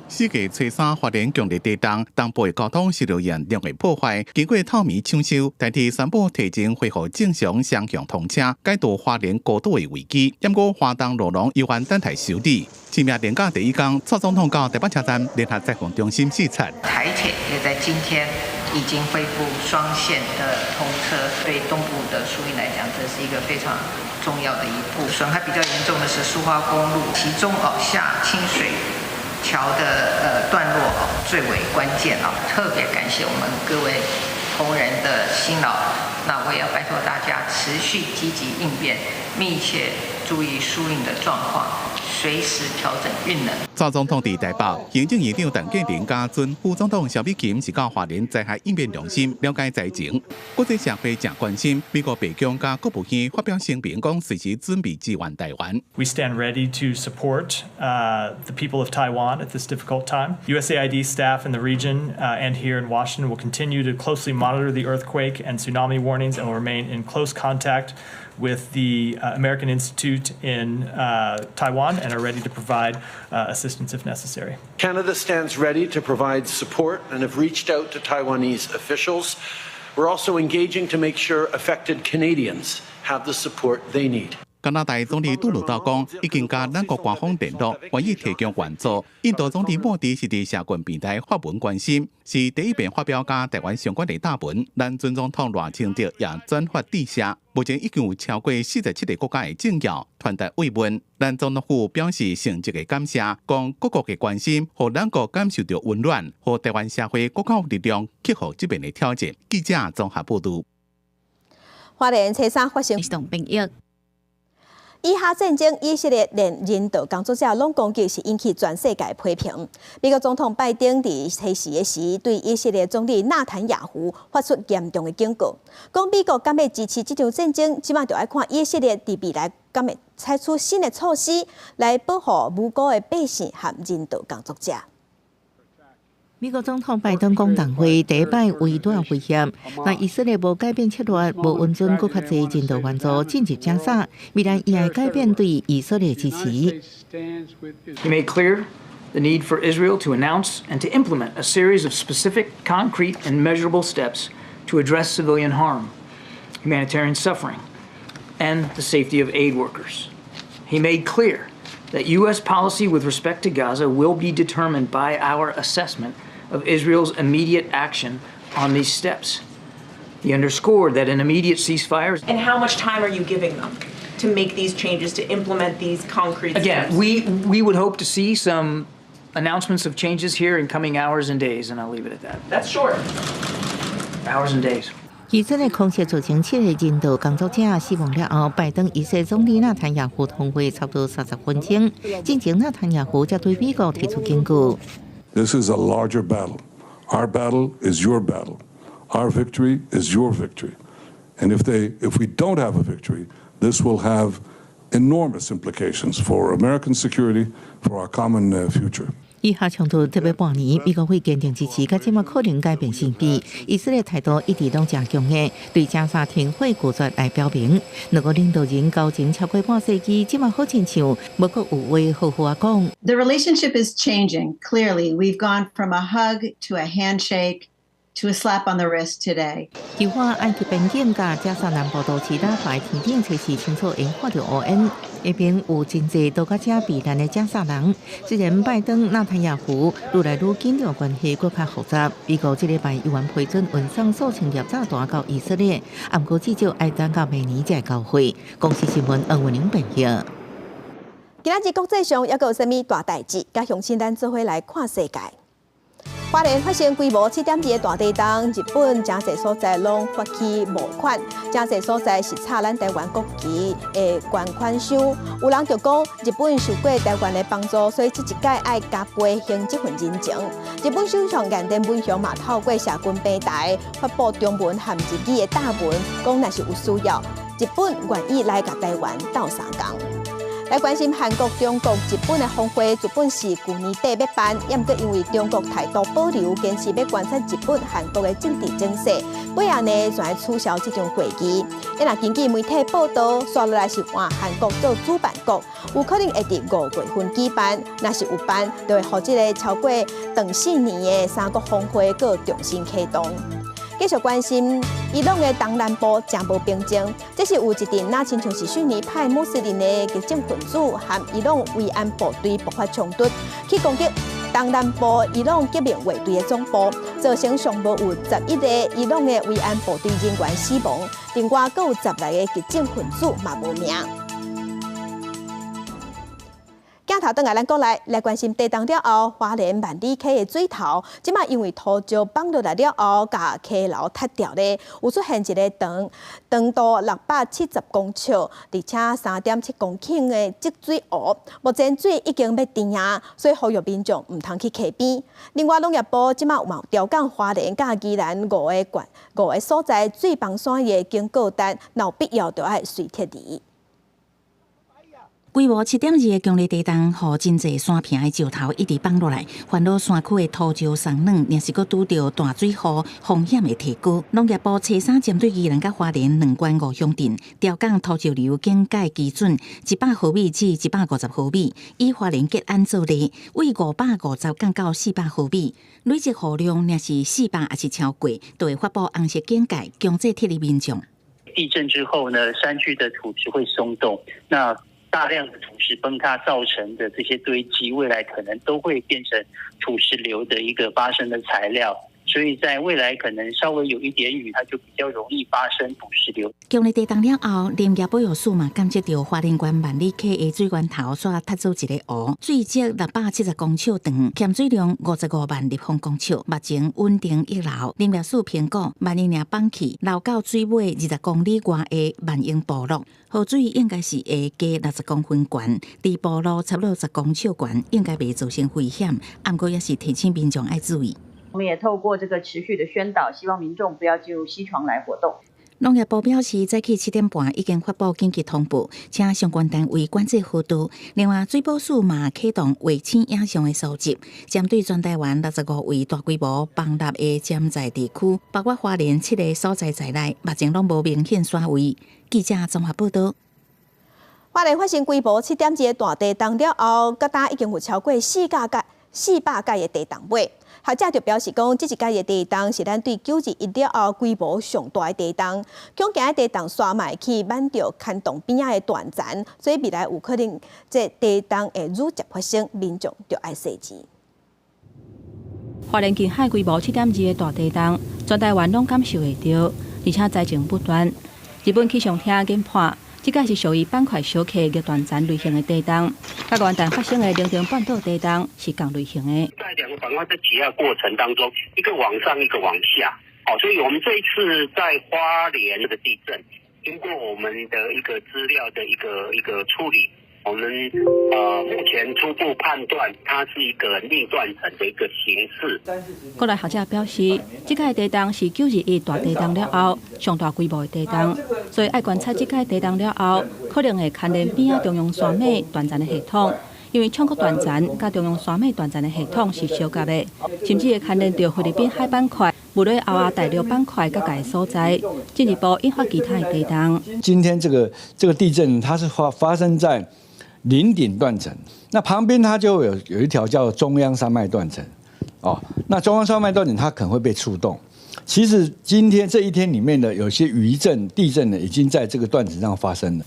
4月初3花蓮強烈地動，東部的交通受到嚴重的破壞。經過透暝搶修，台鐵宣布提前恢復正常雙向通車，解除花蓮孤島的危機。不過花東路廊猶原等待修理。清明連假第一工，蔡總統到台北車站聯合災防中心視察。台鐵也在今天已經恢復雙線的通車，對東部的疏運來講，這是一個非常重要的一步。損害比較嚴重的是蘇花公路，其中哦下清水橋的段落哦最為關鍵啊，特別感謝我們各位同仁的辛勞。那我也要拜託大家持續積極應變，密切注意疏運的狀況，隨時調整運能。蔡總統佇台北，行政院長陳建仁佮準副總統蕭美琴是到花蓮災害應變中心了解災情。國際社會誠關心，美國白宮佮國務院發表聲明，講隨時準備支援台灣。 We stand ready to support the people of Taiwan at this difficult time. USAID staff in the region and here in Washington will continue to closely monitor the earthquake and tsunami warnings and will remain in close contact with the American Institute in Taiwan and are ready to provide assistance if necessary. Canada stands ready to provide support and have reached out to Taiwanese officials. We're also engaging to make sure affected Canadians have the support they need. 加拿大總理杜魯道講，已經佮咱國官方聯絡，願意提供援助。印度總理莫迪是佇社群平台發文關心，是第一遍發表佮台灣相關的貼文。咱準總統賴清德也轉發致謝。目前已經有超過47個國家的政要傳達慰問。咱總統府表示誠摯的感謝，講各國的關心，予咱國感受著溫暖，予台灣社會閣較有力量克服這邊的挑戰。記者綜合報導。花蓮初三發生兵役。以哈戰爭，以色列連人道工作者攏攻擊，是引起全世界批評。美國總統拜登佇初四的時，對以色列總理納坦雅胡發出嚴重的警告，講美國敢欲支持這場戰爭，這馬就愛看以色列佇未來敢會採取新的措施來保護無辜的百姓和人道工作者。美國總統拜登講當會第一擺圍堵威脅，若以色列無改變策略，無允准閣較濟人道援助進入加沙，未來伊會改變對以色列支持。 He made clear the need for Israel to announce and to implement a series of specific, concrete, and measurable steps to address civilian harm, humanitarian suffering, and the safety of aid workers. He made clear that U.S. policy with respect to Gaza will be determined by our assessment of Israel's immediate action on these steps. He underscored that an immediate ceasefire. And how much time are you giving them to make these changes, to implement these concrete Again, steps? we would hope to see some announcements of changes here in coming hours and days, and I'll leave it at that. That's short. Hours and days. 以色列空襲造成七个人道工作者死亡了後，拜登以色列總理納坦雅胡通話差不多30分鐘，進前納坦雅胡才對美國提出警告。 This is a larger battle. Our battle is your battle. Our victory is your victory. And if we don't have a victory, this will have enormous implications for American security, for our common future. 以哈衝突特別半年，美國會堅定支持，佮這馬可能改變心意。以色列態度一直攏誠強硬，對加沙停火拒絕來表明。兩國領導人交情超過半世紀，這馬好親像無閣有話好好仔講。 The relationship is changing. Clearly, we've gone from a hug to a handshake to a slap on the wrist today. 就話埃及邊境佮加沙南部都市拉法天頂測試清楚因看著烏煙，下邊有真濟到佮遮避難的加沙人。雖然拜登、納坦雅胡愈來愈緊張關係閣較複雜，美國這禮拜猶原批准運送數千粒炸彈到以色列，毋過至少愛等到明年才會交貨。公視新聞黃文玲編譯。今仔日國際上猶閣有啥物大代誌？佮鄉親咱做伙來看世界。花蓮發生規模7.2的大地動，日本誠濟所在攏發起募款，誠濟所在是插咱台灣國旗的捐款箱。有人就講日本受過台灣的幫助，所以這一擺愛加倍還這份人情。日本首相岸田文雄嘛透過社群平台發布中文和日語的答文，講若是有需要，日本願意來共台灣鬥相共。來關心韓國、中國、日本的峰會，日本是舊年底欲辦，猶毋過因為中國態度保留，堅持欲觀察日本、韓國的政治情勢，尾仔呢就愛取消這場會議。若根據媒體報道，紲落來是換韓國做主辦國，有可能會佇5月份舉辦。若是有辦，就會予這个超過長4年的三國峰會閣重新啟動。繼續關心伊朗的東南部誠無平靜，這是有一陣若親像是遜尼派穆斯林的激進分子和伊朗維安部隊爆發衝突，去攻擊東南部伊朗革命衛隊的總部，造成上無有11個伊朗的維安部隊人員死亡，另外閣有16個激進分子嘛無命。鏡頭轉來咱國內來關心地動了後，花蓮萬里溪的水頭，這馬因為土石崩落來了後，共溪流塌掉咧，有出現一个長長度670公尺，而且3.7公頃的積水湖。目前水已經欲甜啊，所以呼籲民眾毋通去溪邊。另外，農業部這馬嘛有調降花蓮佮宜蘭五个縣五个所在水崩山的警告單，若有必要就愛隨撤離。規模7.2的強烈地動，予真濟山坪的石頭一直崩落來，煩惱山區的土石鬆軟，若是閣拄著大水雨，風險會提高。農業部初三針對宜蘭佮花蓮兩縣五鄉鎮，調降土石流警戒基準100毫米至150毫米，以花蓮吉安做例，為550降到400毫米，累積雨量若是400抑是超過，就會發布紅色警戒，強制撤離民眾。地震之後呢，山區的土質會鬆動，那大量的土石崩塌造成的這些堆積，未來可能都會變成土石流的一個發生的材料，所以在未來可能稍微有一點雨，它就比較容易發生土石流。強烈地動了後，林業保育署嘛監測著花蓮縣萬里溪的水源頭煞塌做一个湖，水質670公尺長，含水量55萬立方公尺，目前穩定溢流。林業署評估，萬一若放棄流到水尾20公里外的萬英部落，河水應該是會加60公分懸，離部落差不多10公尺懸，應該袂造成危險。毋過也是提醒民眾愛注意。我們也透過這個持續的宣導，希望民眾不要進入溪床來活動。農業部表示，早起7點半已經發布緊急通報，請相關單位管制河道。另外，水保署嘛啟動衛星影像的收集，針對全台灣65位大規模崩塌的潛在地區，包括花蓮七个所在在內，目前攏無明顯損毀。記者綜合報道。花蓮發生規模7.2的大地動了後，到今已經有超過400擺的地動尾。學者就表示講，這一擺的地動是咱對9·21了後規模上大的地動，恐驚地動煞嘛會去挽著牽動邊仔的斷層，所以未來有可能這地動會愈捷發生，民眾就愛細緻。花蓮近海規模7.2的大地動，全台灣攏感受會著，而且災情不斷。日本氣象廳研判，這擺是屬於板塊小客逆斷層類型的地動，佮元旦發生的寧登半島地動是仝類型的。在兩個板塊在擠壓過程當中，一個往上，一個往下，好，所以我們這一次在花蓮的地震，經過我們的一個資料的一個處理，我們目前初步判斷它是一個逆斷層的一個形式。國內學者表示，這擺地動是9·21大地動了後上大規模的地動，所以愛觀察這擺地動了後，可能會牽連邊仔中央山脈斷層的系統，因為衝擊斷層佮中央山脈斷層的系統是相夾的，甚至會牽連著菲律賓海板塊、物理歐亞大陸板塊各界所在，進一步引發其他的地動。今天這個地震，它是發生在嶺頂斷層，那旁邊它就有一條叫中央山脈斷層，哦，那中央山脈斷層它可能會被觸動。其實今天這一天裡面的有些餘震、地震呢，已經在這個斷層上發生了。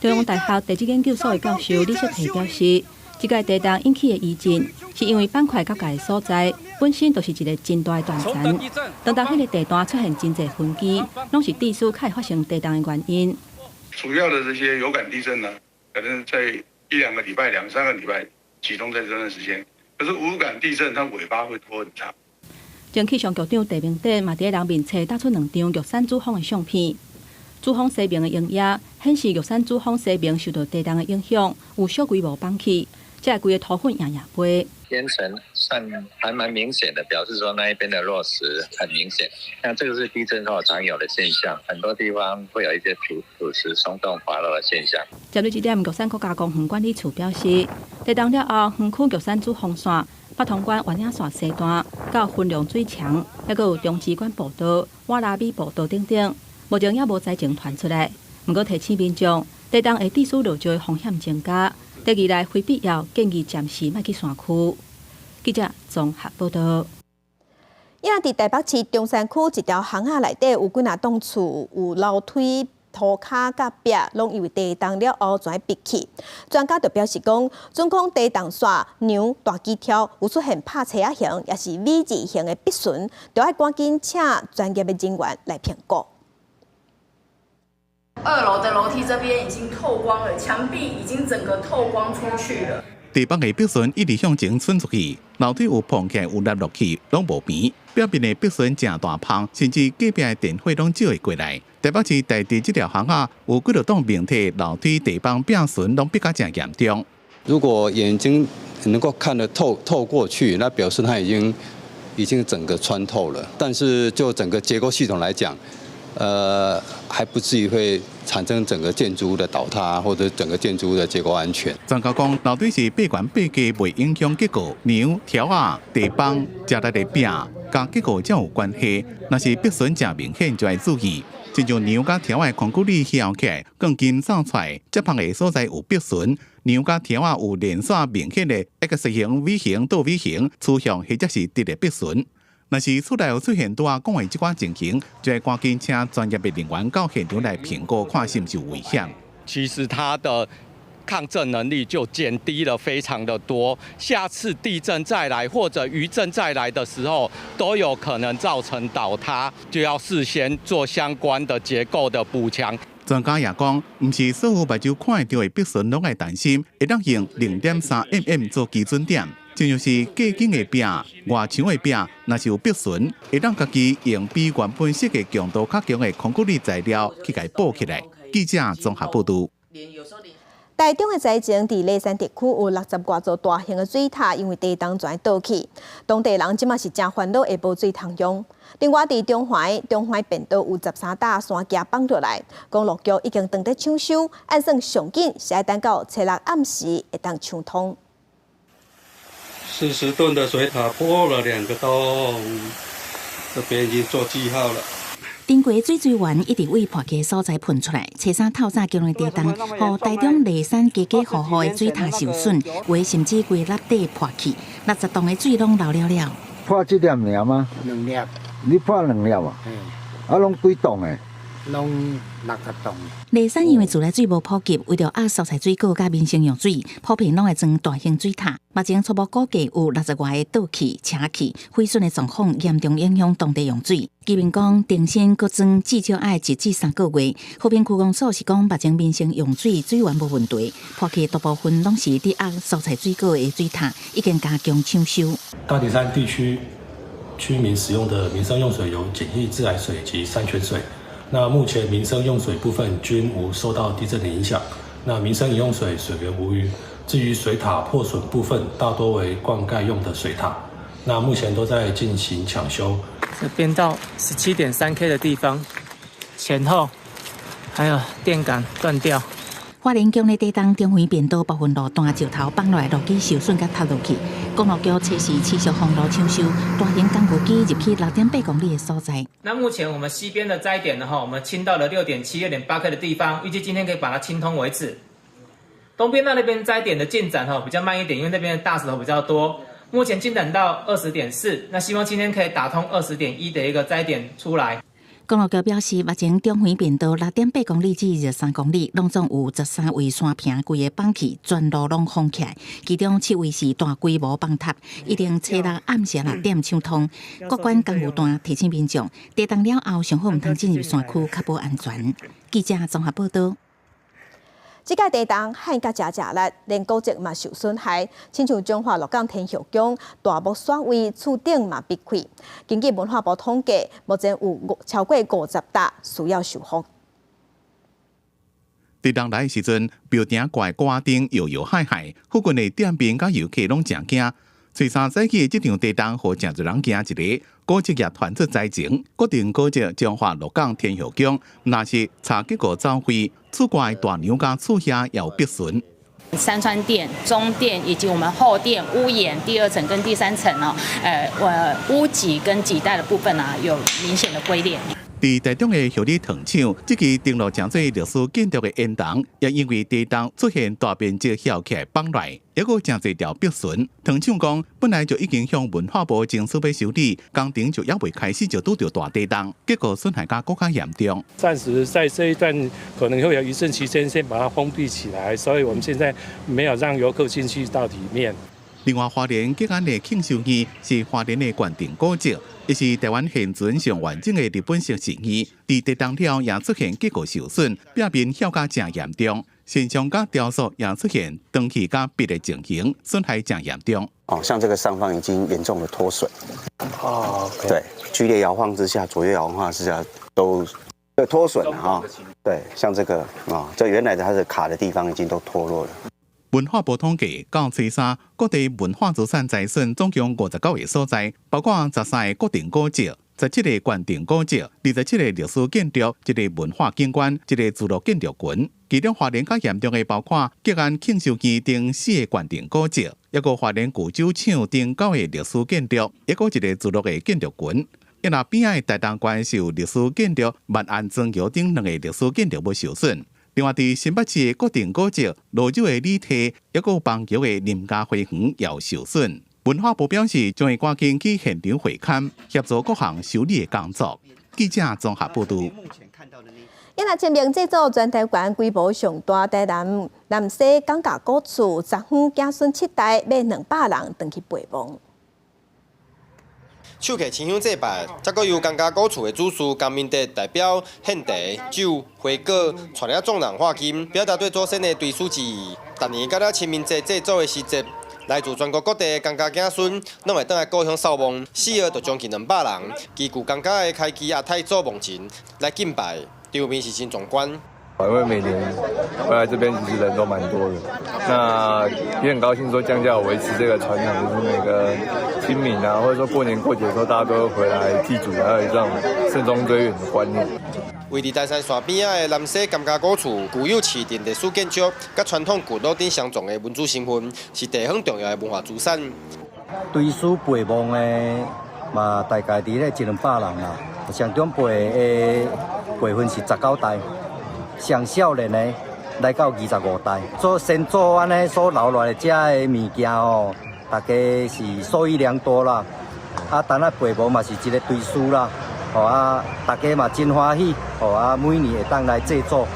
中央大學地質研究所的教授李雪提表示，這個地動引起的餘震，是因為板塊交界的所在本身就是一個真大的斷層。當彼個地段出現真濟分歧，攏是地勢較會發生地動的原因。主要的這些有感地震呢，可能在一兩個禮拜、兩三個禮拜集中在這段時間。可是無感地震，它尾巴會拖很長。前氣象局長鄭明典嘛佇咧人面冊貼出兩張玉山主峰的相片，主峰西面的湧野顯示玉山主峰西面受到地動的影響，有小規模崩去，這個規个土粉掖掖飛。煙塵算還蠻明顯的，表示說那一邊的落石很明顯。那這個是地震後常有的現象，很多地方會有一些土石鬆動滑落的現象。針對這點，玉山國家公園管理處表示，地動了後，園區玉山主峰線、北通關圓嶺線西段到雲龍水牆，猶閣有中之關步道、瓦拉米步道等等，目前猶無災情傳出來。毋過提醒民眾，地動會致使落石的風險增加，短期內非必要，建議暫時莫去山區。記者綜合報道。伊若佇台北市中山區一條巷仔內底有幾若棟厝，有樓梯、塗跤佮壁，攏因為地動了後全爿去。專家就表示講，準講地動線、梁、大基柱有出現拍冊仔形，抑是 V 字形的爿損，就愛趕緊請專業的人員來評估。二樓的樓梯這邊已經透光了，牆壁已經整個透光出去了。地板的爿損一直向前伸出去，樓梯有膨起來有凹落去，攏無平。表面的爿損誠大芳，甚至隔壁的電火攏照會過來。台北市大直這條巷仔有幾落棟明體樓梯地板爿損攏比較誠嚴重。如果眼睛能夠看得透過去，那表示它已經整個穿透了。但是就整個結構系統來講，還不至於會產生整個建築物的倒塌或者整個建築物的結構安全。專家講，樓梯是爬懸爬低，袂影響結構，梁、柱仔、地板、食力的壁，佮結構才有關係。若是爿損誠明顯，就愛注意。親像梁佮柱仔的空距離掀起來，鋼筋走出來，接縫的所在有爿損，梁佮柱仔有連線明顯的 X 型、V 型、倒 V 型，趨向或者是直的爿損。若是厝內有出現拄仔講的這款情形，就愛趕緊請專業的人員到現場來評估，看是毋是有危險。其實它的抗震能力就減低了非常的多，下次地震再來或者餘震再來的時候，都有可能造成倒塌，就要事先做相關的結構的補強。專家也講，毋是所有目睭看會著的爿損攏愛擔心，會當用0.3 mm 做基準點。親像是隔間的壁、外牆的壁，若是有爿損，會當家己用比原本設計強度較強的空骨力材料去共補起來。記者綜合報導。台中的災情，佇梨山地區有60外座大型的水塔，因為地動全倒去，當地人這馬是誠煩惱，會無水通用。另外，佇中環，中環便道有13搭山屐崩落來，公路局已經轉咧搶修，按算上緊是愛等到初六暗時會當搶通。 40噸的水塔破了兩個洞，這邊已經做記號了。頂過水資源一直對破去的所在噴出來，初三透早強烈地動，予台中梨山家家戶戶的水塔受損，有的甚至規粒底破去，60棟的水攏流了了。破這粒爾嗎？兩粒。你破兩粒啊？啊，攏幾棟的？攏60棟。梨山因為自來水無普及，為著壓蔬菜水果佮民生用水，普遍攏會裝大型水塔。目前初步估計有60外个倒去、斜去、毀損的狀況，嚴重影響當地用水。居民講，重新閣裝至少愛1至3個月。和平區公所是講，目前民生用水水源無問題，破去大部分攏是佇壓蔬菜水果的水塔，已經加強搶修。大里山地區居民使用的民生用水有簡易自來水及山泉水。那目前民生用水部分均無受到地震的影響。那民生飲用水水源無虞。至於水塔破損部分，大多為灌溉用的水塔。那目前都在進行搶修。這邊到17.3 K 的地方，前後還有電桿斷掉。花蓮強烈地動，中橫便道部分路段石頭崩落來，路基受損佮塌落去。公路局測試持續封路搶修，大型工具機入去6.8公里的所在。那目前我們西邊的災點呢？哈，我們清到了6.7、6.8 K 的地方，預計今天可以把它清通為止。東邊那邊災點的進展哈比較慢一點，因為那邊的大石頭比較多。目前進展到20.4，那希望今天可以打通20.1的一個災點出來。公路局表示，目前中橫便道6.8公里至23公里，攏總有13位山坪規个崩去，全路攏封起來。其中7位是大規模崩塌，一定初六暗時6點搶通。各管工務段提醒民眾，地動了後，上好毋通進入山區，確保安全。記者綜合報導。這屆地動旱甲誠誠力，連古蹟嘛受損害，親像彰化鹿港天后宮大木煞位厝頂嘛咇開。根據文化部統計，目前有超過50棟需要修復。地動來的時陣，廟埕掛掛燈搖搖晃晃，附近的店面佮遊客攏誠驚。初三早起的這場地動，予誠濟人驚一下，古蹟也傳出災情。國定古蹟彰化鹿港天后宮，若是查結果走廢，厝掛的大娘佮厝兄也有煏損。山川殿、中殿以及我們後殿屋檐第二層跟第三層哦，我屋脊跟脊帶的部分啊，有明顯的龜裂。佇台中的后里糖廠，這支登錄誠濟歷史建築的煙囱，也因為地動出現大面積翹起來崩來，抑閣誠濟條煏損。糖廠講，本來就已經向文化部爭取欲修理，工程就猶未開始就拄著大地動，結果損害甲閣較嚴重。暫時在這一段可能會有餘震期間，先把它封閉起來，所以我們現在沒有讓遊客進去到裡面。另外，花蓮吉安的慶壽院是花蓮的縣定古蹟，也是台灣現存上完整的日本式寺院。佇地動了也出現結構受損，壁面翹甲誠嚴重，神像佮雕塑也出現斷去佮煏的情形，損害誠嚴重。哦，像這個上方已經嚴重的脫水。哦，對，劇烈搖晃之下，左右搖晃之下都脫損了哈。對，像這個啊，這原來的它的卡的地方已經都脫落了。文化部統計，到初三，各地文化資產災損總共59個所在，包括13個國定古蹟、17個縣定古蹟、27個歷史建築、一個文化景觀、一個聚落建築群。其中花蓮較嚴重的包括吉安慶壽院等4個縣定古蹟，抑閣花蓮舊酒廠等9個歷史建築，抑閣一個聚落的建築群。抑若邊仔的台東縣受歷史建築萬安莊橋等2個歷史建築物受損。另外，佇新北市的國定古蹟蘆洲的李堤，抑閣板橋的林家花園也有受損。文化部表示，將會趕緊去現場會勘，協助各項修理的工作。記者綜合報導。伊若清明祭祖全台灣規模上大，台南南勢江家古厝，十方子孫七代，欲200人轉去陪墓。手提清香祭拜，才閣由江家古厝的主事江明德代表獻茶、酒、花果，帶領眾人化金，表達對祖先的追思之意。逐年到了清明節祭祖的時節，來自全國各地的江家子孫，攏會轉來故鄉掃墓。4月就將近200人，依據江家的開基阿太祖墓前來敬拜，場面是真壯觀。因為每年回來這邊其實人都蠻多的，那也很高興說江家有維持這個傳統，就是每個清明啊，或者說過年過節的時候，大家都會回來祭祖，還有這種慎終追遠的觀念。位佇大山線邊仔的南勢江家古厝，具有市鎮歷史建築佮傳統聚落等相撞的文資身份，是地方重要的文化資產。追思陪墓的嘛，大概佇咧一兩百人啦。上長輩的輩分是19代。上少年的來到25代，做先祖按呢所留落來遮的物件哦，大家是受益良多啦。啊，等下陪墓嘛是一個追思啦，吼啊，大家嘛真歡喜，吼啊，每年會當來祭祖。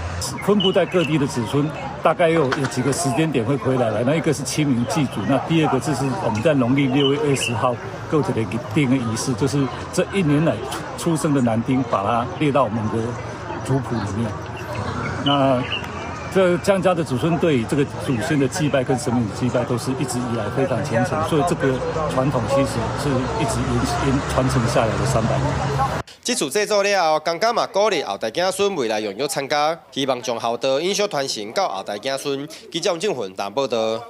分布在各地的子孫，大概有幾個時間點會回來了。那一個是清明祭祖，那第二個就是我們在農曆6月20號購這個定的儀式，就是這一年來出生的男丁，把它列到我們的族譜裡面。那這江家的子孫對這個祖先的祭拜跟神明的祭拜，都是一直以來非常虔誠，所以這個傳統其實是一直延傳承下來的300年。這次祭祖了後，江家嘛鼓勵後代子孫未來踴躍參加，希望將孝道永續傳承到後代子孫。記者王正雲台報導。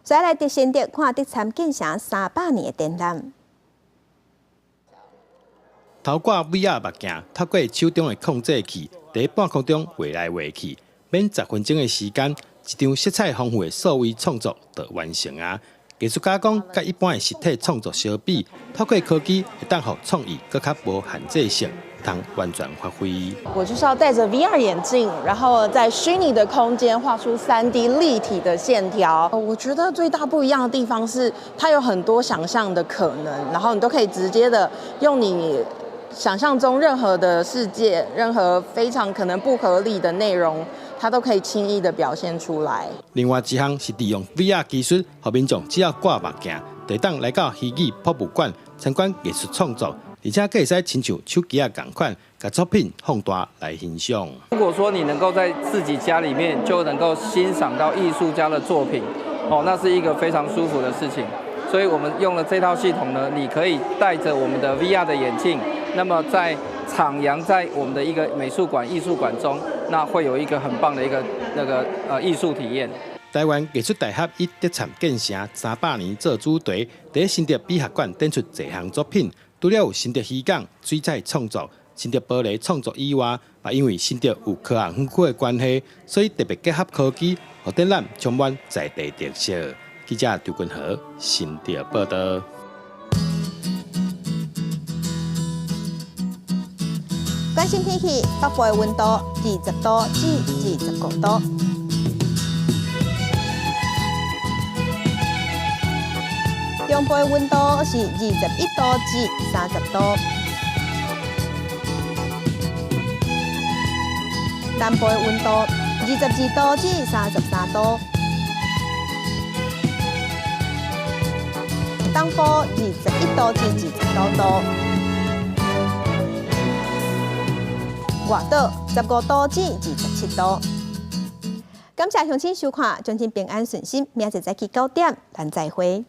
再來佇新竹看德參建城300年的展覽。頭掛 VR 目鏡，透過手中的控制器，佇半空中畫來畫去，免10分鐘的時間，一張色彩豐富的數位創作就完成啊！藝術家講，佮一般的實體創作相比，透過科技會當予創意閣較無限制性，通完全發揮。我就是要戴着 VR 眼鏡，然後在虛擬的空間畫出3D 立體的線條。我覺得最大不一樣的地方是，它有很多想象的可能，然後你都可以直接的用你想象中任何的世界，任何非常可能不合理的內容，它都可以輕易的表現出來。另外一項是利用 VR 技術，予民眾只要掛目鏡，就會當來到虛擬博物館參觀藝術創作，而且閣會使親像手機仔仝款，共作品放大來欣賞。如果說你能夠在自己家裡面就能夠欣賞到藝術家的作品，哦，那是一個非常舒服的事情。所以我們用了這套系統呢，你可以戴着我們的 VR 的眼鏡，那麼在徜徉在我們的一個美術館、藝術館中，那會有一個很棒的一個那個藝術體驗。台灣藝術大學以德參建城300年做主題，佇新竹美學館展出濟項作品。除了有新竹漁港水彩創作、新竹玻璃創作以外，嘛因為新竹有科學園區的關係，所以特別結合科技，予展覽充滿在地特色。記者張君和新竹報道。關心天氣，北部的溫度20度至25度，中部的溫度是21度至30度，南部的溫度22度至33度，東部21度至29度。外島15度至27度。感謝鄉親收看，祝恁平安順心，明仔載早起9點，咱再會。